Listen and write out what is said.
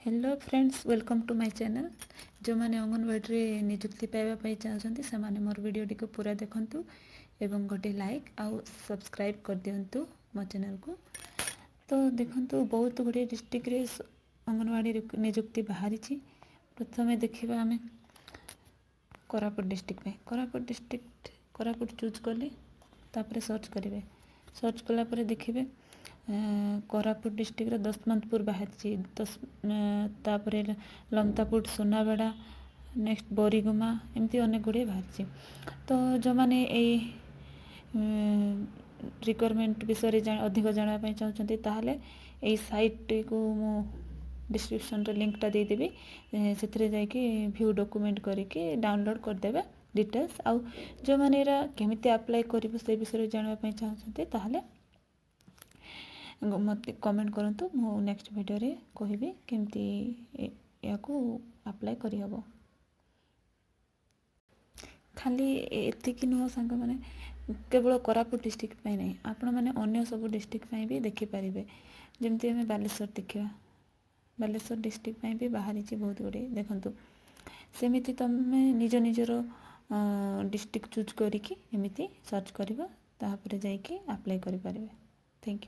Hello friends, welcome to my channel. ଯେଉଁମାନେ ଅଙ୍ଗନବାଡ଼ିରେ ନିଯୁକ୍ତି ପାଇବା ପାଇଁ ଚାହୁଁଛନ୍ତି, ସେମାନେ ମୋର ଭିଡ଼ିଓଟିକୁ ପୁରା ଦେଖନ୍ତୁ ଏବଂ ଗୋଟେ ଲାଇକ୍ ଆଉ ସବସ୍କ୍ରାଇବ୍ କରିଦିଅନ୍ତୁ ମୋ ଚ୍ୟାନେଲ୍କୁ। ତ ଦେଖନ୍ତୁ, ବହୁତ ଗୁଡ଼ିଏ ଡିଷ୍ଟ୍ରିକ୍ଟରେ ଅଙ୍ଗନବାଡ଼ି ନିଯୁକ୍ତି ବାହାରିଛି। ପ୍ରଥମେ ଦେଖିବା ଆମେ କୋରାପୁଟ ଡିଷ୍ଟ୍ରିକ୍ଟ ପାଇଁ। କୋରାପୁଟ ଡିଷ୍ଟ୍ରିକ୍ଟ, କୋରାପୁଟ ଚୁଜ୍ କଲି। ତାପରେ ସର୍ଚ୍ଚ କରିବେ। ସର୍ଚ୍ଚ କଲା ପରେ ଦେଖିବେ, କୋରାପୁଟ ଡିଷ୍ଟ୍ରିକ୍ଟର ଦଶମନ୍ତପୁର ବାହାରିଛି ଦଶ, ତାପରେ ଲମତାପୁଟ, ସୁନାବେଡ଼ା, ନେକ୍ସଟ ବୋରିଗୁମା, ଏମିତି ଅନେକ ଗୁଡ଼ିଏ ବାହାରିଛି। ତ ଯେଉଁମାନେ ଏଇ ରିକ୍ରୁଟମେଣ୍ଟ ବିଷୟରେ ଅଧିକ ଜାଣିବା ପାଇଁ ଚାହୁଁଛନ୍ତି, ତାହେଲେ ଏଇ ସାଇଟ୍ଟିକୁ ମୁଁ ଡିସ୍କ୍ରିପ୍ସନ୍ରେ ଲିଙ୍କଟା ଦେଇଦେବି। ସେଥିରେ ଯାଇକି ଭ୍ୟୁ ଡକୁମେଣ୍ଟ କରିକି ଡାଉନଲୋଡ଼୍ କରିଦେବେ ଡିଟେଲ୍ସ। ଆଉ ଯେଉଁମାନେ ଏଇଟା କେମିତି ଆପ୍ଲାଏ କରିବୁ, ସେ ବିଷୟରେ ଜାଣିବା ପାଇଁ ଚାହୁଁଛନ୍ତି, ତାହେଲେ ମୋତେ କମେଣ୍ଟ କରନ୍ତୁ। ମୁଁ ନେକ୍ସଟ ଭିଡ଼ିଓରେ କହିବି କେମିତି ଏହାକୁ ଆପ୍ଲାଏ କରିହେବ। ଖାଲି ଏତିକି ନୁହଁ ସାଙ୍ଗମାନେ, କେବଳ କୋରାପୁଟ ଡିଷ୍ଟ୍ରିକ୍ଟ ପାଇଁ ନାହିଁ, ଆପଣମାନେ ଅନ୍ୟ ସବୁ ଡିଷ୍ଟ୍ରିକ୍ଟ ପାଇଁ ବି ଦେଖିପାରିବେ। ଯେମିତି ଆମେ ବାଲେଶ୍ୱର ଦେଖିବା। ବାଲେଶ୍ୱର ଡିଷ୍ଟ୍ରିକ୍ଟ ପାଇଁ ବି ବାହାରିଛି ବହୁତ ଗୁଡ଼ିଏ, ଦେଖନ୍ତୁ। ସେମିତି ତୁମେ ନିଜ ନିଜର ଡିଷ୍ଟ୍ରିକ୍ଟ ଚୁଜ୍ କରିକି ଏମିତି ସର୍ଚ୍ଚ କରିବ, ତାପରେ ଯାଇକି ଆପ୍ଲାଏ କରିପାରିବେ। Thank you.